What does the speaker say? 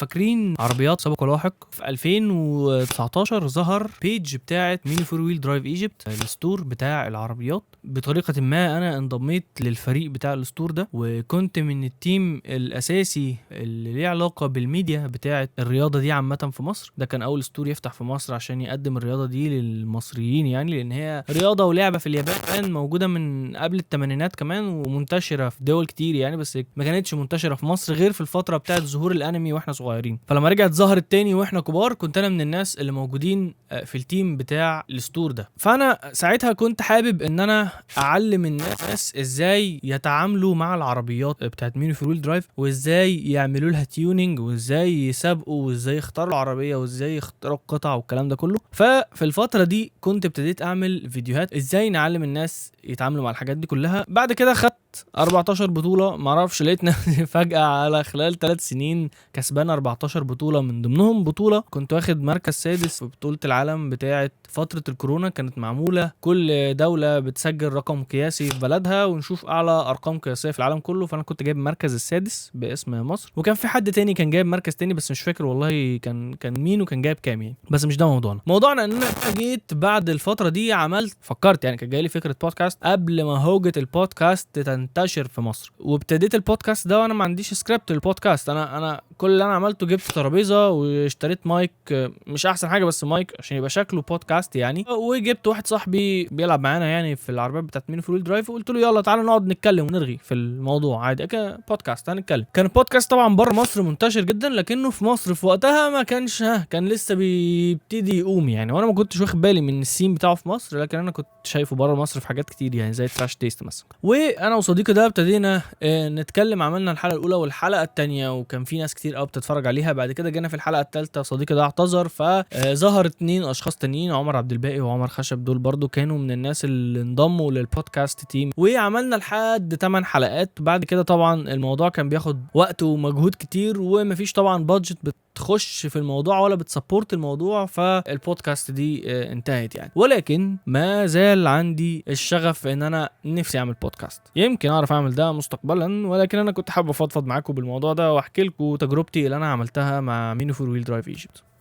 فاكرين عربيات سابق ولاحق؟ في 2019 ظهر page بتاعه ميني four wheel drive Egypt، ال store بتاع العربيات. بطريقة ما انا انضميت للفريق بتاع ال store ده، وكنت من ال team الاساسي اللي ليه علاقة بالميديا بتاعه الرياضة دي عامة في مصر. ده كان اول store يفتح في مصر عشان يقدم الرياضة دي للمصريين يعني، لان هي رياضة ولعبه في اليابان موجودة من قبل الثمانينات كمان، ومنتشره في دول كتير يعني، بس ما كانتش منتشرة في مصر غير في الفترة بتاعه ظهور الانمي واحنا صغيرين. فلما رجعت ظهرت تاني واحنا كبار، كنت انا من الناس اللي موجودين في ال team بتاع ال store ده. فانا ساعتها كنت حابب ان انا اعلم الناس ازاي يتعاملوا مع العربيات بتاعت ميني four wheel drive، وازاي يعملوا لها tuning، وازاي يسابقوا، وازاي يختاروا العربيه، وازاي يختاروا القطع والكلام ده كله. ففي الفترة دي كنت ابتديت اعمل فيديوهات ازاي نعلم الناس يتعاملوا مع الحاجات دي كلها. بعد كده خدت 14 بطوله، معرفش لقيت نفسي فجاة على خلال 3 سنين كسبان 14 بطوله، من ضمنهم بطوله كنت واخد مركز سادس في بطوله العالم بتاعه فترة الكورونا. كانت معمولة كل دولة بتسجل رقم قياسي في بلدها ونشوف اعلى ارقام قياسية في العالم كله، فانا كنت جايب المركز السادس باسم مصر، وكان في حد تاني كان جايب مركز تاني بس مش فاكر والله كان مين وكان جايب كام يعني، بس مش ده موضوعنا. موضوعنا ان انا جيت بعد الفترة دي عملت، فكرت يعني، كان جاي لي فكرة بودكاست قبل ما هوجه البودكاست تنتشر في مصر، وابتديت البودكاست ده وانا ما عنديش script لل podcast. انا كل اللي انا عملته جبت ترابيزة واشتريت مايك، مش احسن حاجة بس مايك عشان يبقى شكله بودكاست يعني، وجبت واحد صاحبي بيلعب معانا يعني في العربيات بتاعت ميني four wheel drive، وقلت له يلا تعالى نقعد نتكلم ونرغي في الموضوع عادي بودكاست هنتكلم. كان البودكاست طبعا بره مصر منتشر جدا، لكنه في مصر في وقتها ما كانش، كان لسه بيبتدي يقوم يعني، وانا ما كنتش واخد بالي من ال scene بتاعه في مصر، لكن انا كنت شايفه بره مصر في حاجات كتير يعني زي Trash Taste مثلا. وانا وصديقي ده ابتدينا نتكلم، عملنا الحلقة الاولى والحلقة الثانية، وكان في ناس كتير قوي بتتفرج عليها. بعد كده جينا في الحلقة الثالثة صديقي ده اعتذر، فظهر اتنين اشخاص تانيين، عمر عبد الباقي وعمر خشب، دول برضو كانوا من الناس اللي انضموا لل podcast team، وعملنا لحد 8 حلقات. بعد كده طبعا الموضوع كان بياخد وقت ومجهود كتير، ومفيش طبعا budget بتخش في الموضوع ولا بت support الموضوع، فالبودكاست دي انتهت يعني. ولكن ما زال عندي الشغف ان انا نفسي اعمل بودكاست، يمكن اعرف اعمل ده مستقبلا، ولكن انا كنت حابب افضفض معاكم بالموضوع ده واحكي لكم تجربتي اللي انا عملتها مع ميني four wheel drive Egypt.